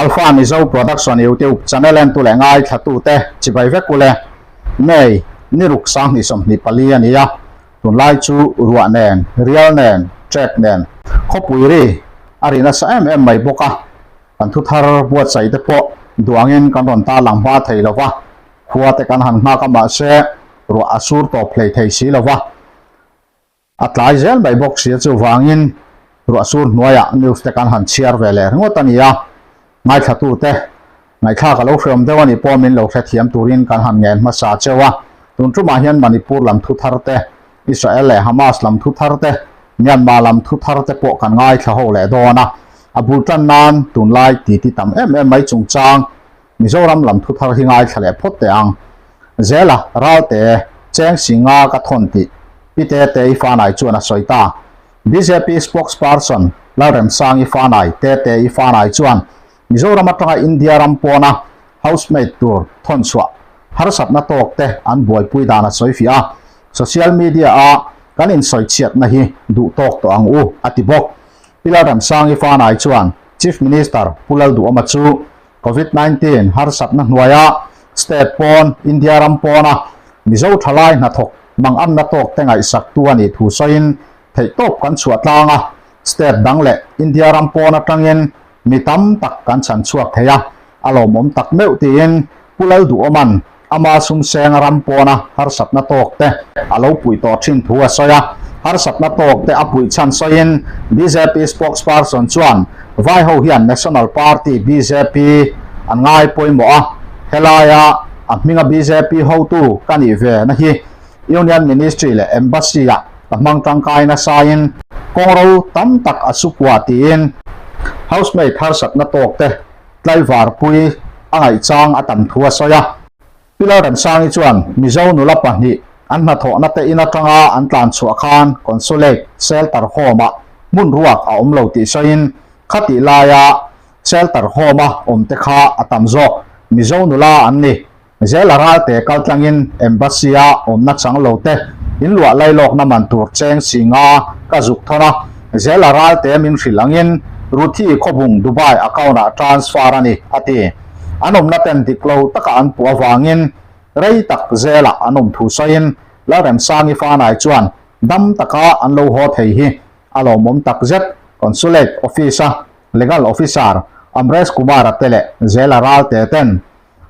Alpha Mizo Production YouTube channel entu leh ngaithlatute chibai vek ule. May ni ruk sanghnih 24 a ni a, tunlai chu ruah nen, rial nen, trek nen, khawpui ri a ri nasa em em mai bawk a, kan thu thar buatsaih te pawh duangin kan rawn tarlang hma thei lo va, khua te kan han nghak a mahse ruah a sur tawp hlei thei si lo va. A tlai zel mai bawk sia chuvangin ruahsur hnuaiah news te kan han chhiar ve leh ringawt a ni a, ngaithlatute ngaihthlak a lo hreawm deuh a nih pawh min lo hrethiam turin kan han ngen hmasa cheu a. Tun tumah hian Manipur lam thu thar te, Israel leh Hamas lam thu thar te, Myanmar lam thu thar te pawh kan ngaithla ho leh dawn a. A bul tan nan tunlai titi tam em em mai chungchang Mizoram lam thu thar hi ngaithla leh phawt teh ang. Zela, Ralte, Cheng Singa ka thawn tih Pi Tete i fanai chuan a sawi ta. Bjp spokesperson Lalremsangi fanai Tete i fanai chuan Mizoram atanga India ram pawna housemaid tur thawn chhuah harsatna tawk te an buaipui dan a sawi fiah a. Social media a kan insawi chhiatna hi duh tawk tawh ang u, a ti bawk. Pi Lalremsangi fanai chuan Chief Minister Pu Lalduhawma chu Covid 19 harsatna hnuaia state pawn, India ram pawna Mizo thalai hnathawk manganna tawk te ngaihsaktu a nih thu sawiin theihtawp kan chhuah tlang a, state dang leh India ram pawn atangin mi tam tak kan chhan chhuak thei a, a lawmawm tak meuh tiin Pu Lalduhawma'n Ama sumsenga ram pawna harsatna tawk te a lo puih tawh thin thu a sawi a, harsatna tawk te a puih chhan sawiin bjp spokesperson chuan vai ho hian National Party bjp an ngai pawimawh a, helaia a hminga bjp hotu ka nih ve na hi Union Ministry leh Embassy ah ka hmang tangkai nasain kawngro tam tak a sukua tiin housemaid harsatna tawk te tlaivarpui a ngaihchang a tam thu a sawi a. Pi Lalremsangi chuan Mizo nula pahnih an hnathawhna te in atanga an tlan chhuah khan Consulate Shelter Home-ah hmun ruak a awm lo tih sawiin khatih laia Shelter Home-a awm te kha a tam zawk Mizo nula an ni. Zela ralte kaltlangin Embassy-a awmna chang lo te inluah lailawkna man tur cheng si nga ka zuk thawn a, Zela ralte min hrilh angin Ruthi khawbung Dubai account-ah transfer a ni, a ti. An awmna ten dik lo taka an puh avangin rei tak Zela an awm thu sawiin Lalremsangi Fanai chuan dam taka an lo haw thei hi a lawmawm tak zet. Consulate Office-a Legal Officer Amresh Kumar-a te leh Zela ralte ten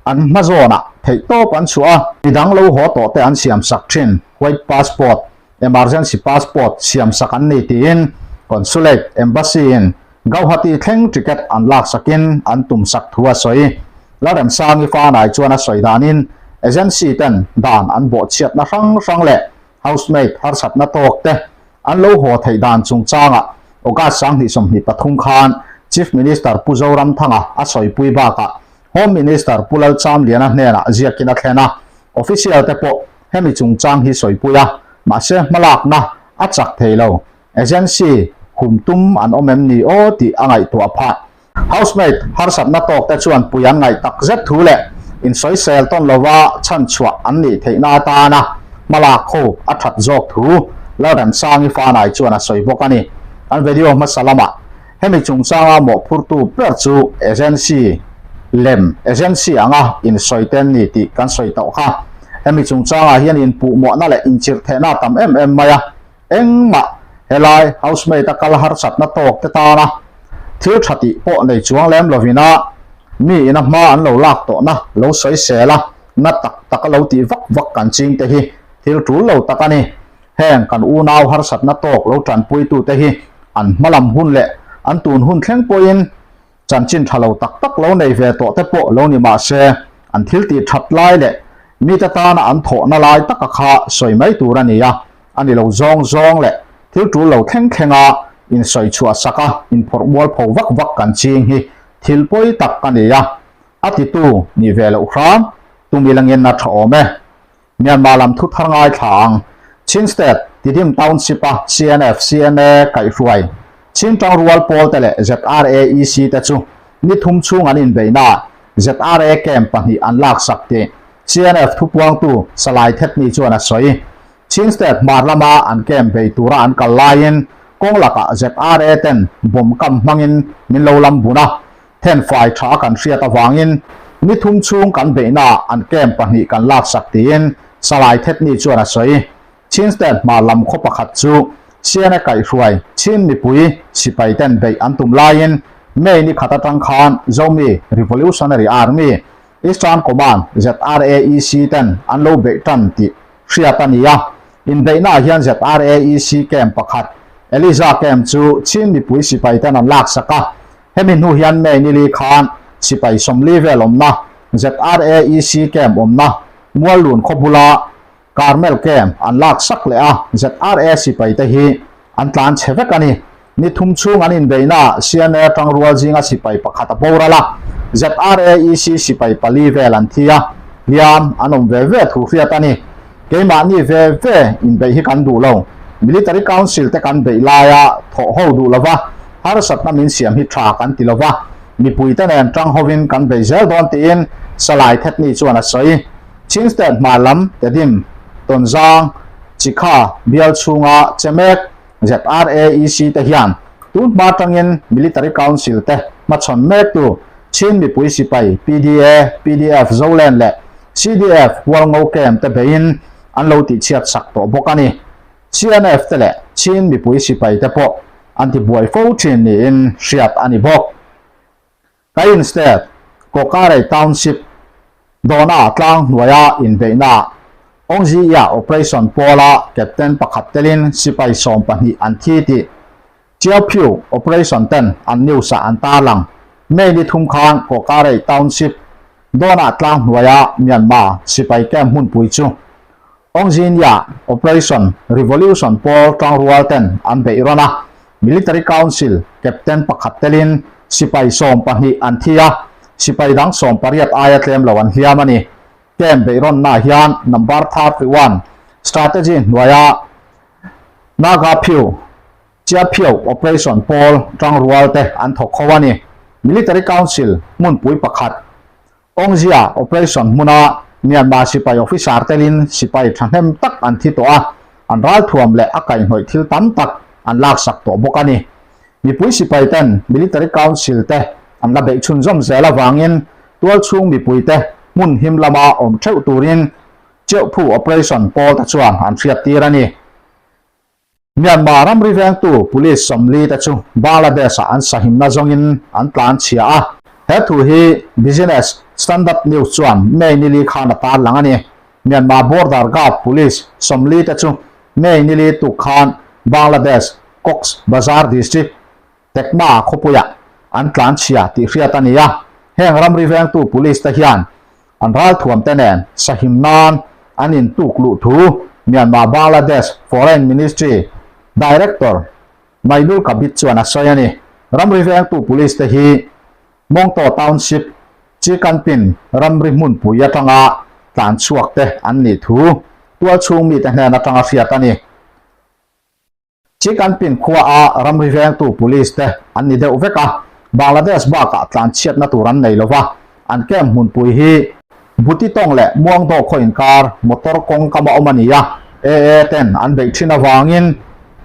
An hma zawnah theihtawp an chhuah a, midang lo haw tawh te an siam sak thin. White passport, emergency passport siam sak an ni tiin Consulate, Embassy in Gauhati thleng ticket an lak sakin an tum sak thu a sawi. Lalremsangi Fanai chuan a sawi danin agency ten dan an bawhchhiatna hrang hrang leh housemaid harsatna tawk te an lo haw theih dan chungchangah August 2023 khan Chief Minister Pu Zoramthanga a sawipui bakah Home Minister Pu Lalchamliana hnenah ziakin a thlen a, official te pawh hemi chungchang hi sawipui a, mahse hmalakna a chak thei lo. Agency hum tum an awm em ni aw tih a ngaihtuah phah. Housemaid harsatna tawk te chuan pui an ngaih tak zet thu leh insawisel tawn lova chhanchhuah an nih theihna atana hmalak ho a that zawk thu Lalremsangi Fanai chuan a sawi bawk a ni. Kan video hmasa lamah Hemi chungchanga mawhphurtu ber chu agency lem, agency anga insawi te an ni tih kan sawi tawh kha. Hemi chungchangah hian inpuhmawhna leh inchirhthehna a tam em em mai a, engmah helai housemaid a kal harsatna tawk te tana thil tha tih pawh nei chuang lem lovina mi ina hma an lo lak tawhna lo sawisel a, na tak tak a lo tih vak vak kan ching te hi thil tul lo tak a ni. Heng kan unau harsatna tawk lo tanpuitute hi an hmalam hun leh an tun hun thleng pawhin chanchin tha lo tak tak lo nei ve tawh te pawh lo ni mah se, an thil tih that lai leh mite tana an thawhna lai taka kha sawi mai tur a ni a, a ni lo zawng zawng leh thil tul lo thleng thlenga insawi chhuah sak a, inphawrh mualpho vak vak kan ching hi thil pawi tak a ni a, a titu nih ve loh hram tum ilangin a tha awm e. Myanmar lam thu thar ngaithla ang. Chin State, Tidim Township a CNF, CNA kaihhruai, Chin Tangrual pawl te leh ZRAEC te chu ni thum chhung an inbeihnaah ZRA camp pahnih an laksak tih CNF thupuangtu Salai Thetni chuan a sawi. Chin State hmar lama an camp bei tura an kal laiin kawng lakah ZRA ten bomb kam hmangin min lo lam bun a. Thenfai tha kan hriat avangin ni thum chhung kan beihnaah an camp pahnih kan laksak tiin Salai Thetni chuan a sawi. Chin State hma lam khaw pakhat chu CNA kaihhruai Chin mipui sipai ten beih an tum laiin May ni khat atang khan Zomi Revolutionary Army, Eastern Command, ZRAEC, ten an lo beih tan tih hriat a ni a. Inbeihnaah hian ZRAEC camp pakhat, Eliza camp chu Chin mipui sipai ten an laksak a. Hemi hnu hian May ni li khan sipai 40 vel awmna ZRAEC camp awmna Muallun khaw bula Carmel camp an lak sak leh a, ZRA sipai te hi an tlan chhe vek a ni. Ni thum chhung an inbeihnaah CNA tangrual zinga sipai pakhat a boral a, ZRAEC sipai pali vel an thi a, hliam an awm ve ve thu hriat a ni. Keimahni ve ve inbeih hi kan duh lo. Military Council te kan beih laia thawh ho duh lova, harsatna min siam hi tha kan ti lova, mipuite nen tang hovin kan bei zel dawn tiin Salai Thetni chuan a sawi. Chin State hmar lam Tedim, Tonzang, Chikha bial chhunga Chemek, ZRAEC te hian tun hma tangin Military Council te hmachhawn mektu Chin mipui sipai PDA, PDF Zolen leh CDF Hualngo Camp te beiin an lo tihchhiat sak tawh bawk a ni. CNF te leh Chin mipui sipai te pawh an tibuai fo thin niin hriat a ni bawk. Kayin State, Kawkarei Township, Dawna tlang hnuaia inbeihna Ongzia Operation pawla Captain pakhat telin sipai 12 an thi tih Chiaophiu Operation ten an news-ah an tarlang. May ni thum khan Kawkarei Township, Dawna tlang hnuaia Myanmar sipai camp hmunpui chu Ongzinia Operation Revolution pawl tangrual ten an beih rawn a, Military Council Captain pakhat telin sipai 12 an thi a, sipai dang 18 aia tlem lo an hliam a ni. Camp beih rawnnaah hian number 31 strategy hnuaia Naga Phyu, Chiaphiau Operation pawl tangrual te an thawk ho a ni. Military Council hmunpui pakhat Ongzia operation hmuna Myanmar sipai officer telin sipai thahnem tak an thi tawh a, an ralthuam leh a kaihhnawih thil tam tak an laksak tawh bawk a ni. Mipui sipai ten Military Council te an la beih chhunzawm zel avangin tualchhung mipui te hmun him lama awm theuh turin Cheuhphu operation pawl te chuan an hriattir a ni. Myanmar ramri vengtu police 40 te chu Bangladesh-ah an sahimna zawngin an tlan chhia a. He thu hi Business Standard News chuan May ni li khan a tarlang a ni. Myanmar Border Guard Police 40 te chu May ni li tuk khan Bangladesh Cox's Bazar District Tekma khawpuiah an tlan chhia tih hriat a ni a. Heng ramri vengtu police te hian an ralthuam te nen sahim nan an intuk luh thu Myanmar Bangladesh Foreign Ministry Director Mainul Kabit chuan a sawi a ni. Ramri vengtu police te hi Mawngtaw Township Chikanpin ramri hmunpui atanga tlan chhuak te an nih thu tualchhung mite hnen atanga hriat a ni. Chikanpin khua a ramri vengtu police te an ni deuh vek a, Bangladesh bakah tlanchhiatna tur an nei lova, an camp hmunpui hi Butitawng leh Muangdaw khaw inkar motor kawng kama awm a ni a, AA ten an beih thin avangin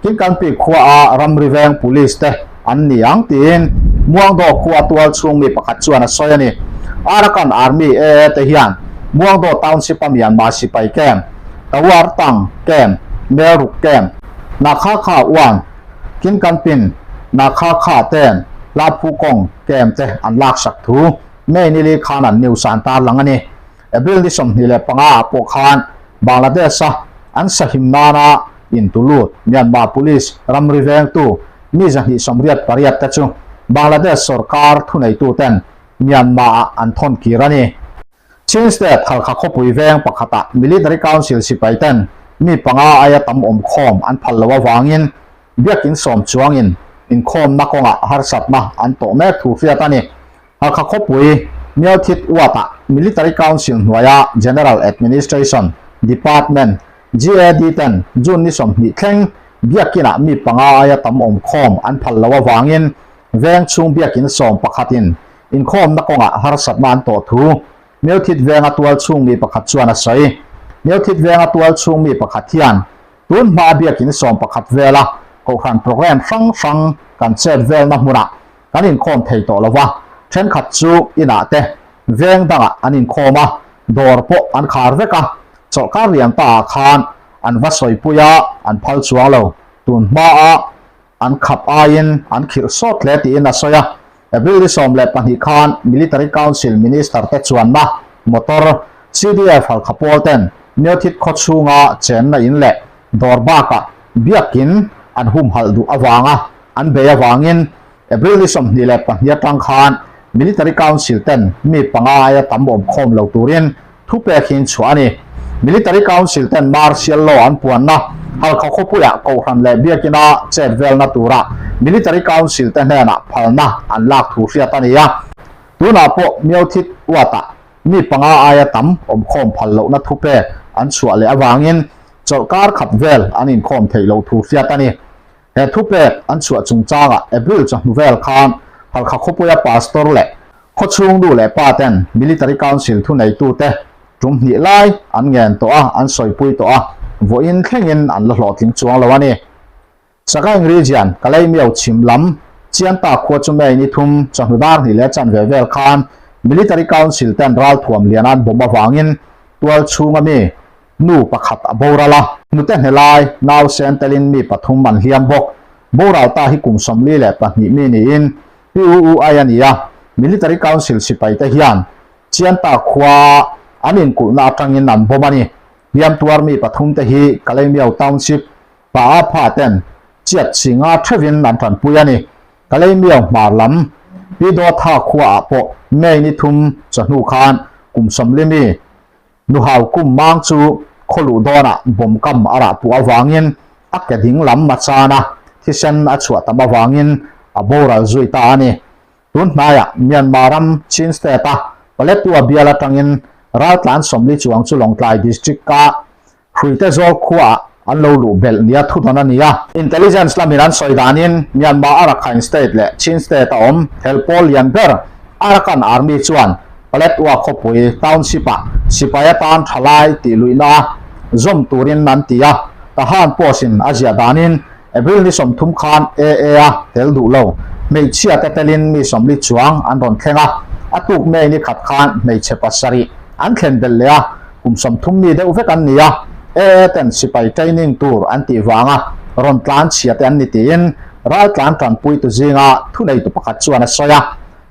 Kinkanpi khua a ramri veng police te an ni ang tiin Muangdaw khua tual chhung mi pakhat chuan a sawi a ni. Arakan Army AA te hian Muangdaw Township a Myanmar sipai camp Tawar Tang camp, Melruk camp, Nakhakha uan, Kinkanpin, Nakhakha ten Hlaphu kawng camp te an laksak thu May ni li khan an news ah an tarlang a ni. April ni 25 ah pawh khan Bangladesh a an sahim nana intulut Myanmar Police ramri vengtu mi 288 te chu Bangladesh sorkar thuneitu ten Myanmar ah an thawn kir a ni. Chin State Halkha khawpui veng pakhatah Military Council sipai ten mi panga aia tam awmkhawm an phal lo avangin biakin sawm chuangin inkhawmna kawngah harsatna an tawh mek thu hriat a ni. Halkha khawpui Myothit Ward-ah Military Council hnuaia General Administration Department, GAD, ten June ni 20 thleng biakinah mi panga aia tam awmkhawm an phal lo avangin veng chhung biakin sawm pakhatin Inkhawmna kawngah harsatna an tawh thu Myothit venga tual chhung mi pakhat chuan a sawi. Myothit venga tual chhung mi pakhat hian tun hma biakin 11 vela kohhran program hrang hrang kan chet velna hmunah kan inkhawm thei tawh lova. Thenkhat chu inah te veng dangah an inkhawm a, dawr pawh an khar vek a, chawlhkar lian ta ah khan an va sawipui a, an phal chuang lo. Tun hmaa an khap aiin an khirh sawt hle tiin a sawi a. April ni 12 khan Military Council Minister te chuanna motor CDF Halkha pawl ten Myothit khaw chhunga chenna in leh dawr bakah biakin an humhalh duh avanga an bei avangin April ni 22 atang khan Military Council ten mi panga aia tam awm khawm lo turin thupek hi chhuah a ni. Military Council ten Martial Law an puanna Halkha khawpuiah Kohhran leh Biakina chet velna tura Military Council te hnenah phalna an lak thu hriat a ni a. Tunah pawh Myothit Uatah mi panga aia tam awm khawm phal lohna thupek an chhuah leh avangin chawlhkar khat vel an inkhawm theih loh thu hriat a ni. He thupek an chhuah chungchangah April chawhnu vel khan Halkha khawpuia Pastor leh khawchhung nu leh pa ten Military Council thuneitute tum hnih lai an ngen tawh a, an sawipui tawh a, vawiin thlengin an la hlawhtling chuang lo a ni. Sagaing Region, Kalaymyo chhim lam, Chianta khua chu May ni thum chawhnu dar hnih leh chanve vel khan Military Council ten ralthuam lian an bawm avangin tual chhunga mi Nu pakhat a boral a. Hnute hne lai, nausen telin mi pathum an hliam bawk. Boral ta hi kum 42 mi niin PUUI a ni a, Military Council sipai te hian Chianta khua an inkulhna atangin an bawm a ni. Hliam tuar mi pathum te hi Kalaymyo Township Pa A Pha ten chiat chinga theuhin an tanpui a ni. Kalaymyo hmar lam Pi Dawtha khuaah pawh May ni thum chawhnu khan kum 40 mi Nuhau kum mang chu khaw luh dawnah bawm kam a rah puh avangin a ke ding lam a chan a, thisen a chhuah tam avangin a boral zui ta a ni. Tun hnaiah Myanmar ram Chin State a Paletwa bial atangin raltlan 40 chuang chu Lawngtlai District-a Hruite zawl khuaah an lo luh belh nia thudawn a ni a. Intelligence lamin an sawi danin Myanmar a Rakhine State leh Chin State a awm hel pawl lian ber Arakan Army chuan Paletwa khawpui township-ah sipai atan thalai tih luihna a zawm turin an ti a. Tahan Post-in a ziah danin April ni 30 khan AA a tel duh lo hmeichhia te telin mi 40 chuang an rawn thleng a, a tuk May ni khat khan hmeichhe pasarih an thlen belh leh a. Kum 30 mi deuh vek an ni a, AA ten sipai training tur an tih vanga rawn tlan chhia te an ni tiin raltlan tanpuitu zinga thuneitu pakhat chuan a sawi a.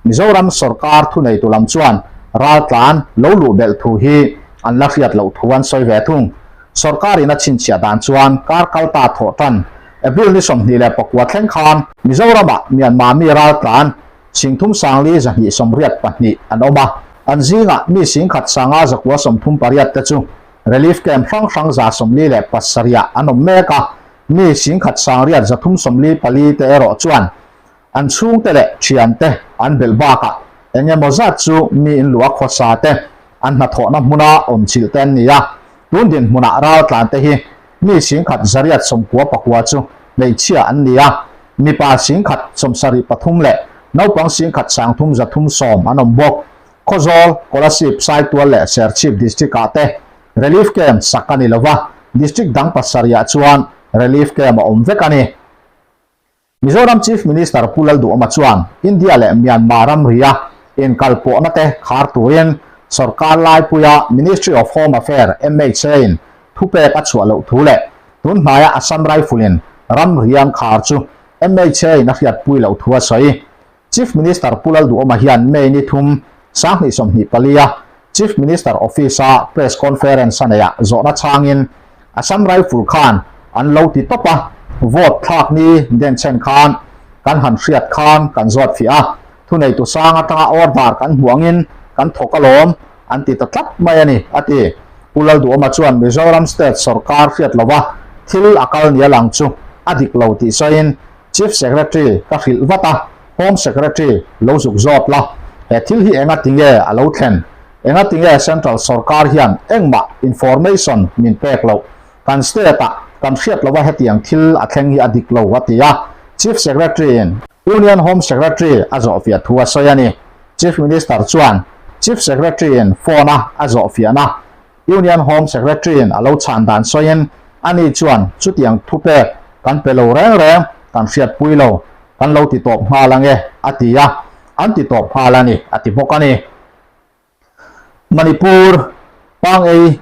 Mizoram sorkar thuneitu lam chuan raltlan lo luh belh thu hi an la hriat loh thu an sawi ve thung. Sorkarin a chhinchhiah dan chuan kar kal ta thawh tan April ni 29 thleng khan Mizoramah Myanmar mi raltlan 32,282 an awm a, an zingah mi 1,538 te chu relief camp hrang hrang 47 ah an awm mek a, mi 1,334 te erawh chuan an chhungte leh thiante an belh bakah eng emaw zat chu mi inluah khawsa te an hnathawhna hmuna awm chilh te an ni a, tun dinhmunah raltlan te hi mi 1,899 chu hmeichhia an ni a, mipa 1,073 leh naupang 1,310 an awm bawk. Khawzawl, Kolasib, Saitual leh Serchhip District-ah te Relief Camp sak a ni lo va, District dang pasarihah chuan Relief Camp a awm vek a ni. Mizoram Chief Minister Pu Lalduhawma chuan India leh Myanmar ramria inkalpawhna te khar turin sorkar laipuia Ministry of Home Affair, MHA, in thupek a chhuah loh thu leh tun hnaia Assam Rifle-in ramri an khar chu MHA in a hriatpui loh thu a sawi. Chief Minister Pu Lalduhawma hian May ni thum 2024 a Chief Minister Office-a press conference a neihah zawhna chhangin Assam Rifle khan an lo ti tawp a, vote thlak ni denchhen khan kan han hriat khan kan zawt fiah a, thuneitu sang atanga order kan hmuh angin kan thawk alawm an ti ta tlat mai a ni, a ti. Pu Lalduhawma chuan Mizoram State sorkar hriat lova thil a kal nia lang chu a dik lo tih sawiin Chief Secretary ka hrilh vat a, Home Secretary lo zuk zawt la, he thil hi enga tinge a lo thlen? Enga tinge Central sorkar hian engmah information min pek loh? Kan state-ah kan hriat lova hetiang thil a thleng hi a dik lo, a ti a. Chief Secretary-in Union Home Secretary a zawhfiah thu a sawi a ni. Chief Minister chuan Chief Secretary-in phone-a a zawhfiahna Union Home Secretary-in a lo chhan dan sawiin, ani chuan chutiang thupek kan pe lo reng reng, kan hriatpui lo, kan lo ti tawp nghal ange, a ti a. an ti tawp nghal a ni, a ti bawk a ni. Manipur, Pangei,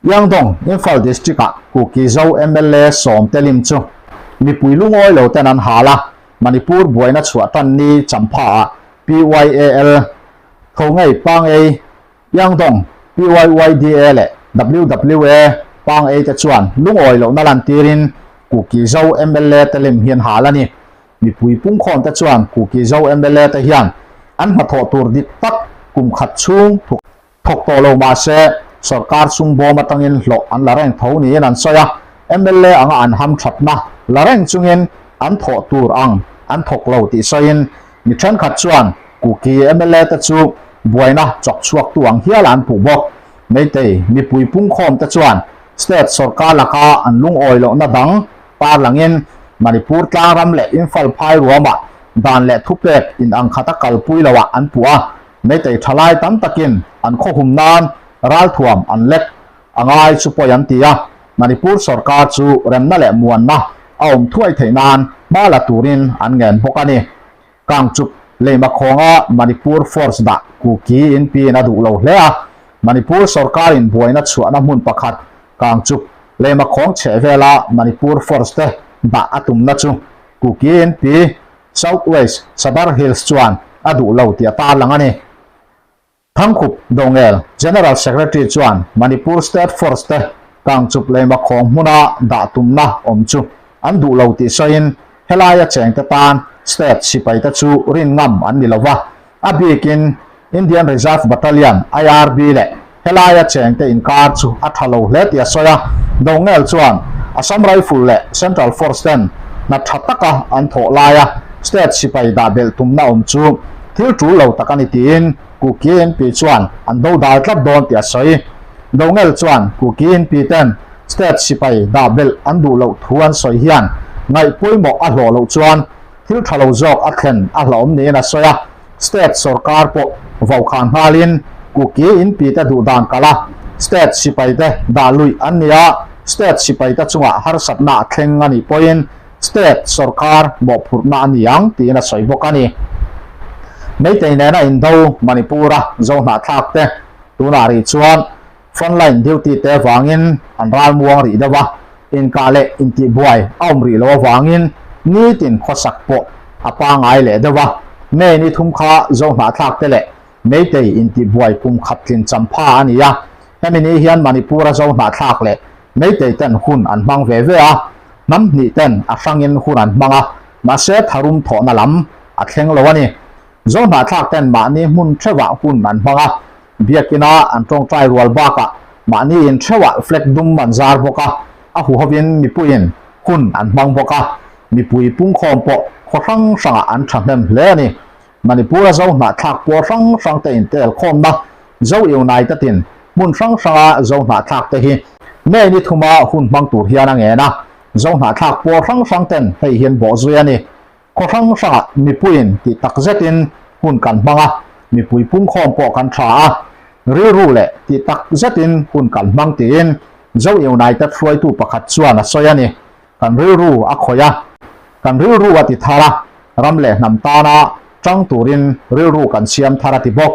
Yangdong, Imphal District-ah Kuki Zo mla sawmte lim chu mipui lungawi lo ten an hal a, Manipur buaina chhuah tan ni champhaah PYAL, Thongei, Pangei, Yangdong, PYYDA leh WWA Pangei te chuan lungawi lohna lantirin Kuki Zo mla te lim hi an hal a ni. Mipui pungkhawm te chuan Kuki Zo mla te hian an hnathawh tur dik tak kum khat chhung thuk thawk tawh lo mah se sorkar sum bawm atangin hlawh an la reng tho niin an sawi a, mla anga an hamthatna la reng chungin an thawh tur ang an thawk lo tih sawiin mi thenkhat chuan Kuki mla te chu buaina chawk chhuaktu ang hial an puh bawk. Meitei mipui pungkhawm te chuan state sorkar laka an lungawi lohna dang Parlangin Manipur tlangram leh Imphal phai ruamah dan leh thupek in ang khat a kalpui loah an puh a, Meitei thalai tam takin an khawhum nan ralthuam an lek a ngai chu pawi an ti a, Manipur sorkar chu remna leh muanna a awm thuai theih nan hma la turin an ngen bawk a ni. Kangchup leima khawnga Manipur Force dah Kuki in piin a duh lo hle a, Manipur sorkarin buaina chhuahna hmun pakhat Kangchup leima khawng chheh vela Manipur Force te dah a tumna chu Kuki in pi South West Sadar Hills chuan a duh lo tih a tarlang a ni. Thangkhup Dongel, General Secretary chuan Manipur State Force te Kangchup lei Makhawng hmuna dah tumna awm chu an duh lo tih sawiin helaia chengte tan state sipaite chu rin ngam an ni lova, a bikin Indian Reserve Battalion, IRB, leh helaia chengte inkar chu a tha lo hle tih a sawi a. Dongel chuan Assam Rifle leh Central Force ten hna tha taka an thawh laia state sipai dah belh tumna awm chu thil tul lo tak a ni tiin Kuki NP chuan an do dal tlat dawn tih a sawi. Dongel chuan Kuki NP ten state sipai dah belh an duh loh thu an sawi hian ngaih pawimawh a hlawh loh chuan thil tha lo zawk a thlen a hlauhawm niin a sawi a, state sorkar pawh vaukhah nghalin Kuki NP te duh dan kalh a, state sipai te dah luih an ni a, state sipai te chungah harsatna a thleng a nih pawhin State sorkar mawhphurhna a ni ang tiin a sawi bawk a ni. Meitei nena indo Manipur-a Zohnahthlak te tunah rih chuan frontline duty te avangin an ralmuang rih deuh a, inkah leh intihbuai a awm rih loh avangin nitin khawsak pawh a pangai leh deuh a. May ni thum kha Zohnahthlak te leh Meitei intihbuai kum khat tlin champha a ni a, hemi ni hian Manipur-a Zohnahthlak leh Meitei ten hun an hmang ve ve a, hnam hnih ten a hrangin hun an hmang a, mahse tharum thawhna lam a thleng lo a ni. Zohnahthlak ten mahni hmun theuhah hun an hmang a, biakina an tawngtai rual bakah mahni in theuhah flag dum an zar bawk a, a huhovin mipuiin hun an hmang bawk a, mipui pungkhawm pawh khaw hrang hrangah an thahnem hle a ni. Manipur-a Zohnahthlak pawl hrang hrangte intelkhawmna Zo United-in hmun hrang hranga Zohnahthlakte hi May ni thuma hun hmang tur hian a ngen a, Zohnahthlak pawl hrang hrangten hei hian bawhzui a ni. Khaw hrang hrangah mipuiin tih tak zetin hun kan hmang a, mipui pungkhawm pawh kan tha a, rilru leh tih tak zetin hun kan hmang tiin Zo United hruaitu pakhat chuan a sawi a ni. Kan rilru a khawih a, kan rilru a ti thar a, ram leh hnam tana tang turin rilru kan siam thar a ti bawk.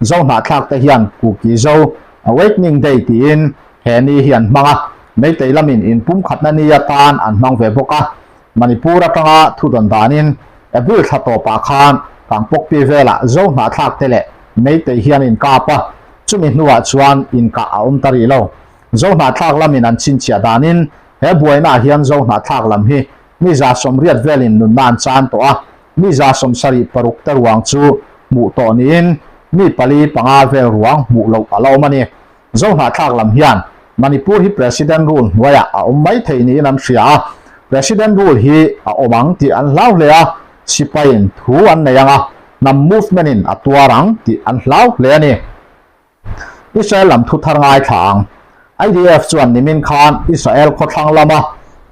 Zohnahthlak te hian Kuki Zo Awakening Day tiin he ni hi an hmang a, Meitei lamin inpumkhatna ni atan an hmang ve bawk a. Manipur atanga thudawn danin April thla tawpah khan Kangpokpi velah Zohnahthlak te leh Meitei hian inkap a, chumi hnuah chuan inkah a awm ta rih lo. Zohnahthlak lamin an chhinchhiah danin he buainaah hian Zohnahthlak lam hi mi 180 velin nunna an chan tawh a, mi 76 te ruang chu hmuh tawh niin mi pali panga vel ruang hmuh loh a la awm a ni. Zohnahthlak lam hian Manipur hi President rule hnuaiah a awm mai thei niin an hria a, President rule hi a awm ang tih an hlau hle a, sipaiin thu an nei ang a, hnam movement in a tuar ang tih an hlau hle a ni. Israel lam thu thar ngaithla ang. IDF chuan nimin khan Israel khawthlang lama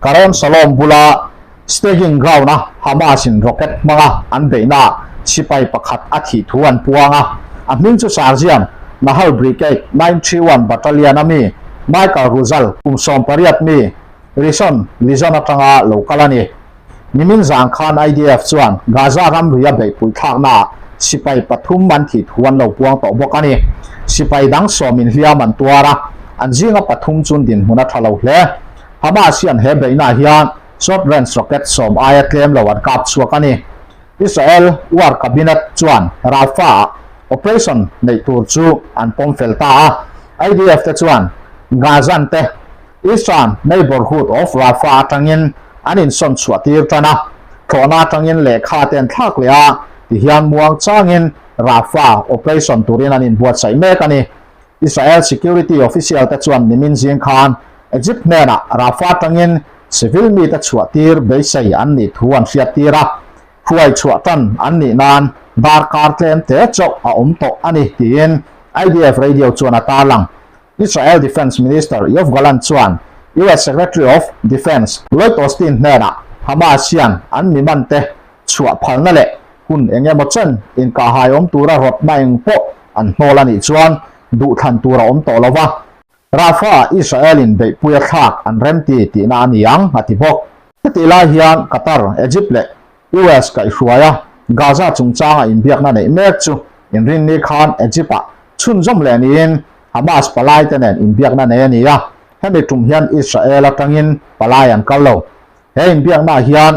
Karem Shalom bula staging ground-a Hamas-in rocket hmanga an beihnaah sipai pakhat a thih thu an puang a. A hming chu Sarzian Nahal Brigade 931 Battalion-a mi Michael Ruzal, kum 18 mi, Rishon Lizon atanga lo kal a ni. Nimin zang khan IDF chuan Gaza ramri a beihpui thlaknaah sipai pathum an thih thu an lo puang tawh bawk a ni. Sipai dang sawmin hliam an tuar a, an zinga pathum chun dinhmun a tha lo hle. Hamas hian he beihnaah hian short range rocket sawm aia tlem lo an kap chhuak a ni. Israel War Cabinet chuan Rafah-ah operation neih tur chu an pawm fel ta a, IDF te chuan Gazan te Eastern neighbourhood of Rafah atangin an insawn chhuah tir tan a, thlawhna atangin lehkha te an thlak leh a, tihian muang changin Rafah operation turin an inbuatsaih mek a ni. Israel security official te chuan nimin zing khan Egypt hnenah Rafah atangin civil mite chhuah tir beisei an nih thu an hriat tir a, hruai chhuah tan an nih nan darkar tlem te chauh a awm tawh a ni tiin IDF radio chuan a tarlang. Israel Defence Minister Yoav Gallant chuan US Secretary of Defence Lloyd Austin hnenah Hamas hian an mi mante chhuah phalna leh hun eng emaw chen inkahhai awm tura rawtna eng pawh an hnawl a nih chuan duhthlan tur a awm tawh lo va, Rafah-ah Israel-in beihpui a thlak an remti tihna a ni ang, a ti bawk. Hetih lai hian Qatar, Egypt leh US kaihhruai a Gaza chungchanga inbiakna neih mek chu inrinni khan Egypt-ah chhunzawm leh niin Hamas palaite nen inbiakna nei a ni a, hemi tum hian Israel atangin palai an kal lo. He inbiaknaah hian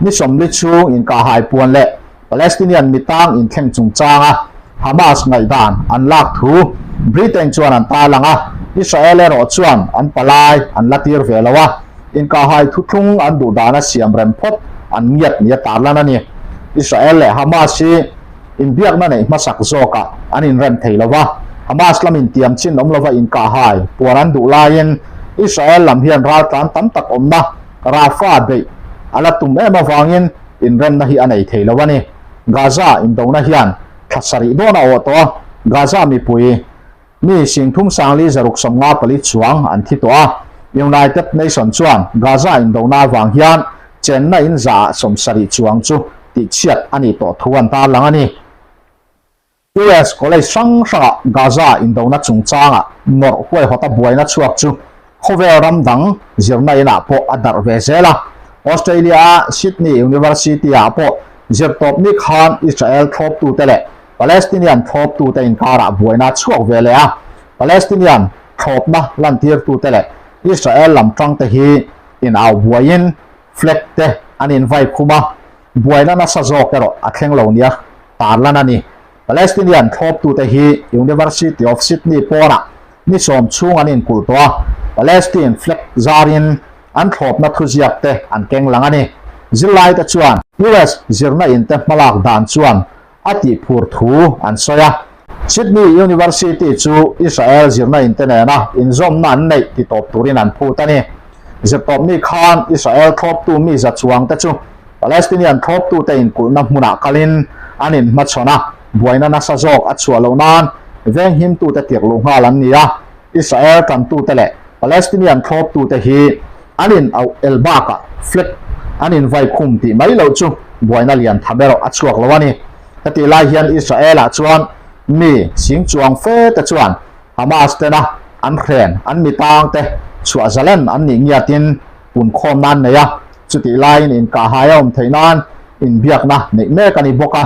ni sawmli chhung inkahhai puan leh Palestinian mitang inthleng chungchanga Hamas ngaihdan an lak thu Britain chuan an tarlang a, Israel erawh chuan an palai an la tir ve lo a, inkahhai thuthlung an duh dana siam rem phawt an ngiat nia tarlan a ni. Israel leh Hamas hi inbiakna neih hmasak zawkah an inrem thei lo va, Hamas lamin tiam chin awm lova inkahhai puan an duh laiin Israel lam hian raltlan tam tak awmna Rafah beih a la tum em avangin inremna hi a nei thei lo a ni. Gaza indona hian thla sarih dawn a awh tawh a, Gaza mipui mi singthum sangli zaruk 54 chuang an thi tawh a. United Nation chuan Gaza indona avang hian chenna in zaah 70 chuang chu tihchhiat a nih tawh thu an tarlang a ni. US college hrang hrangah Gaza indona chungchanga nawrh huaihawta buaina chhuak chu khawvel ram dang zirna inah pawh a darh ve zel a. Australia-a Sydney University-ah pawh zirtawpni khan Israel thlawptute leh Palestinian thlawptute inkarah buaina a chhuak ve leh a. Palestinian thlawpna lantirtute leh Israel lam tangte hi inau buaiin flag te an invai khum a, buaina nasa zawk erawh a thleng lo nia tarlan a ni. Palestinian thlawptute hi University of Sydney pawnah ni sawm chhung an inkulh tawh a, Palestine flag zarin an thlawpna thuziak te an keng lang a ni. Zirlaite chuan US zirna in te hmalak dan chuan a tihphur thu an sawi a. Sydney University chu Israel zirna in te nena inzawmna an neih titawp turin an phut a ni. Zirtawpni khan Israel thlawptu mi za chuang te chu Palestinian thlawptute inkulhna hmunah kalin an inhmachhawn a, buaina nasa zawk a chhuah loh nan venghimtute tirh luh nghal an ni a. Israel tantute leh Palestinian thlawptute hi an in auh el bakah flag an invai khum tih mai loh chu buaina lian tham erawh a chhuak lo a ni. Hetih lai hian Israel-ah chuan mi sing chuang fe te chuan Hamas tena an hren an mitang te chhuah zalen an nih ngiatin punkhawm nan nei a, chutih laiin inkahhai a awm theih nan inbiakna neih mek a ni bawk a.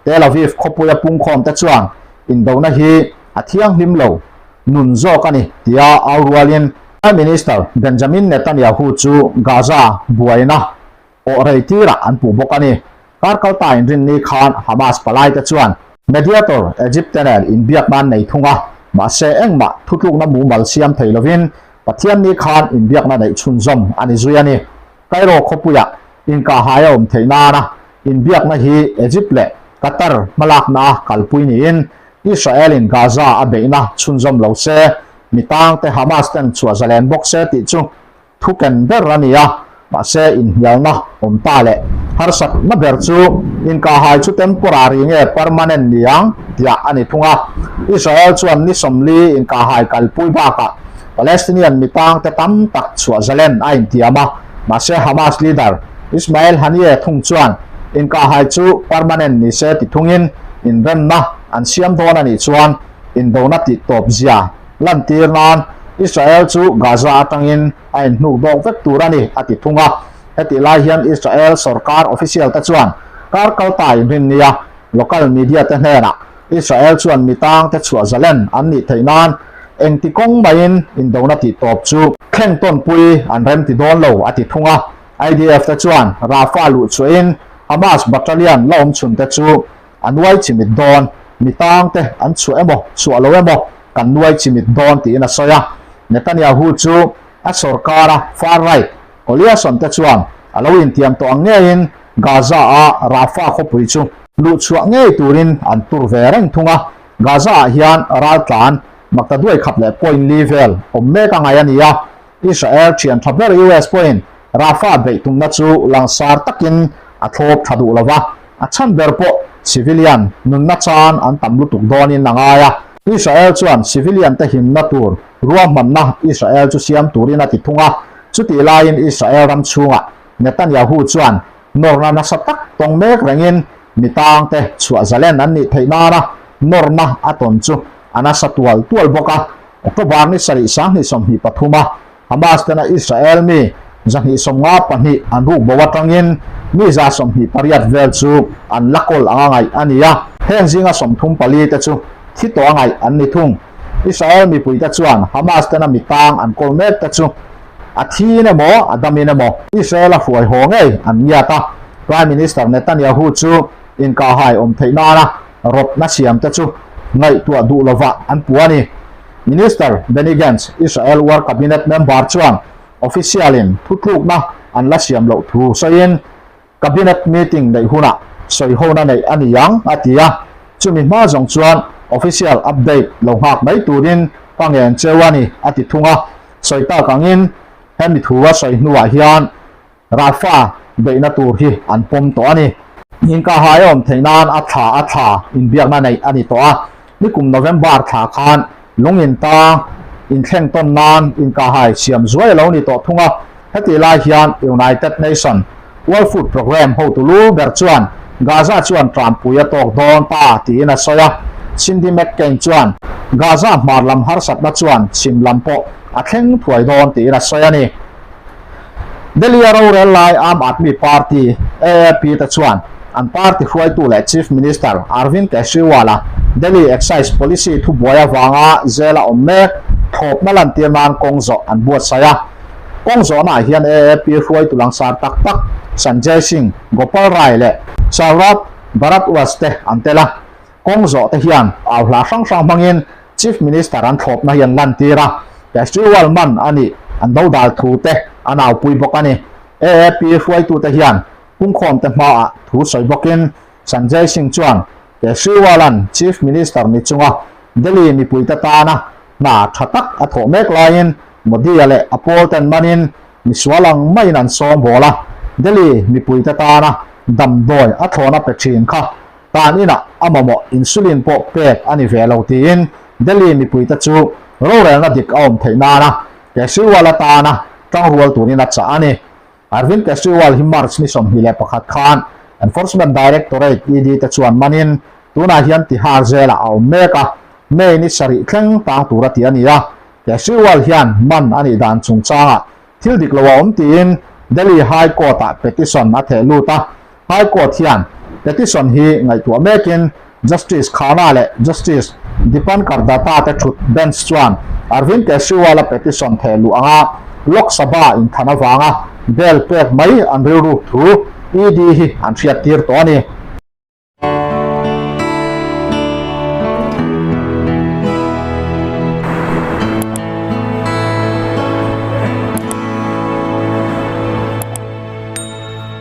Tel Aviv khawpuia pungkhawm te chuan indona hi a thianghlim lo nun zawk a ni tia au rualin Prime Minister Benjamin Netanyahu chu Gaza buaina awh rei tirah an puh bawk a ni. Kar kalta inrinni khan Hamas palaite chuan mediator Egypt te nen inbiakna an nei thung a, mahse engmah thutlukna mumal siam thei lovin Pathianni khan inbiakna neih chhunzawm a ni zui a ni. Cairo khawpuiah inkahhai a awm theih nana inbiakna hi Egypt leh Qatar hmalakna a kalpui niin Israel-in Gaza a beihna chhunzawm lo se, mi tangte Hamas ten chhuah zalen bawk se tih chu thu ken ber a ni a, mahse inhnialna awm ta leh harsatna ber chu inkahhai chu temporary nge permanent ni ang tiah a ni thung a. Israel chuan ni 40 inkahhai kalpui bakah Palestinian mi tangte tam tak chhuah zalen a intiam a, mahse Hamas leader Ismail Haniyeh thung chuan inkahhai chu permanent ni se ti thungin inremna an siam dawn a nih chuan indona tih tawp zia lantir nan Israel chu Gaza atangin a inhnuk dawk vek tur a ni a ti thung a. Hetih lai hian Israel sorkar official te chuan kar kalta inrin nia. Local media te hnenah Israel chuan mi tangte chhuah zalen an nih theih nan engti kawng maiin indona tih tawp chu thleng tawnpui an rem ti dawn lo a ti thung a. IDF te chuan Rafah luh chhuahin Hamas battalion la awm chhun te chu a nuai chimit dawn, mi tangte an chhuah emaw chhuah lo emaw kan nuai chimit dawn tiin a sawi a. Netanyahu chu a sorkara far right coalition te chuan a lo intiam tawh ang ngeiin Gaza-a Rafah khawpui chu luhchhuah ngei turin an tur ve reng thung a. Gaza-ah hian raltlan maktaduai khat leh point li vel awm mek a ngai a ni a. Israel thian tha ber US pawhin Rafah beih tumna chu langsar takin a thlawp tha duh lo va, a chhan ber pawh civilian nunna chan an tam lutuk dawnin a ngai a. Israel chuan civilian te himna tur ruahmanna Israel chu siam turin a ti thung a, chutih laiin Israel ram chhungah Netanyahu chuan nawrna nasa tak tawng mek rengin mi tangte chhuah zalen an nih theih nana nawrna a tawn chu a nasa tual tual bawk a. October ni sarih 2023 a Hamas tena Israel mi 152 an ruk bo atangin mi 128 vel chu an la kawl anga ngaih a ni a, heng zinga 34 te chu thi tawh a ngaih an ni thung. Israel mipuite chuan Hamas tena mi tang an kawl mek te chu a thiin emaw a damin emaw Israel a hruai haw ngei an ngiat a, Prime Minister Netanyahu chu inkahhai awm theih nana rawtna siam te chu ngaihtuah duh lovah an pu a ni. Minister Benny Gantz, Israel War Cabinet member chuan official-in thutlukna an la siam loh thu sawiin Cabinet meeting neih hunah sawihona neih a ni ang a ti a, chumi hma zawng chuan official update lo nghak mai turin ka ngen cheu a ni a ti thung a. Sawi tak angin hemi thu a sawi hnuah hian Rafah beihna tur hi an pawm tawh a ni. Inkahhai a awm theih nan a thla a thla inbiakna neih a ni tawh a. Nikum November thla khan lung intang inthleng tawn nan inkahhai siam zuai a lo ni tawh thung a. Hetih lai hian United Nation World Food Programme hotu lu ber chuan Gaza chuan tanpui a tawk dawn ta tiin a sawi a. Cindy McCain chuan Gaza hmar lam harsatna chuan chhim lam pawh a thleng thuai dawn tiin a sawi a ni. Delhi-a rorel lai Aam Aadmi Party, AAP, te chuan an party hruaitu leh Chief Minister Arvind Kejriwal-a Delhi Excise Policy thubuai avanga zela awm mek thlawpna lantir nan kawng zawh an buatsaih a. Kawng zawhnaah hian AAP hruaitu langsar tak tak Sanjay Singh, Gopal Rai leh Saurabh Bharadwaj te an tel a. Kawng zawh te hian au hla hrang hrang hmangin Chief Minister an thlawpna hi an lantir a, Kejriwal man a nih an dodal thu te an aupui bawk a ni. AAP hruaitute hian pungkhawmte hmaah thu sawi bawkin Sanjay Singh chuan Kejriwal-a'n Chief Minister ni chunga Delhi mipuite tana hna tha tak a thawh mek laiin Modi-a leh a pawlten manin misual ang maiin an sawm bawl a, Delhi mipuite tana damdawi a thlawna pe thin kha Tan inah a mamawh insulin pawh pek a ni ve lo tiin Delhi mipuite chu rorelna dik a awm theih nana Kejriwal atana tangrual turin a chah a ni. Arvind Kejriwal hi March ni 21 khan Enforcement Directorate, ED, te chuan manin tunah hian Tihar zelah a awm mek a, May ni sarih thleng tang tura tih a ni a. Kejriwal hian man a nih dan chungchangah thil dik lo a awm tiin Delhi High Court-ah petition a theh lut a. High Court hian petition hi ngaihtuah mekin Justice Khanna leh Justice Dipankar Datta te thut bench chuan Arvind Kejriwal-a petition theh luh anga Lok Sabha inthan avanga bail pek mai an rilruk thu ED hi an hriattir tawh a ni.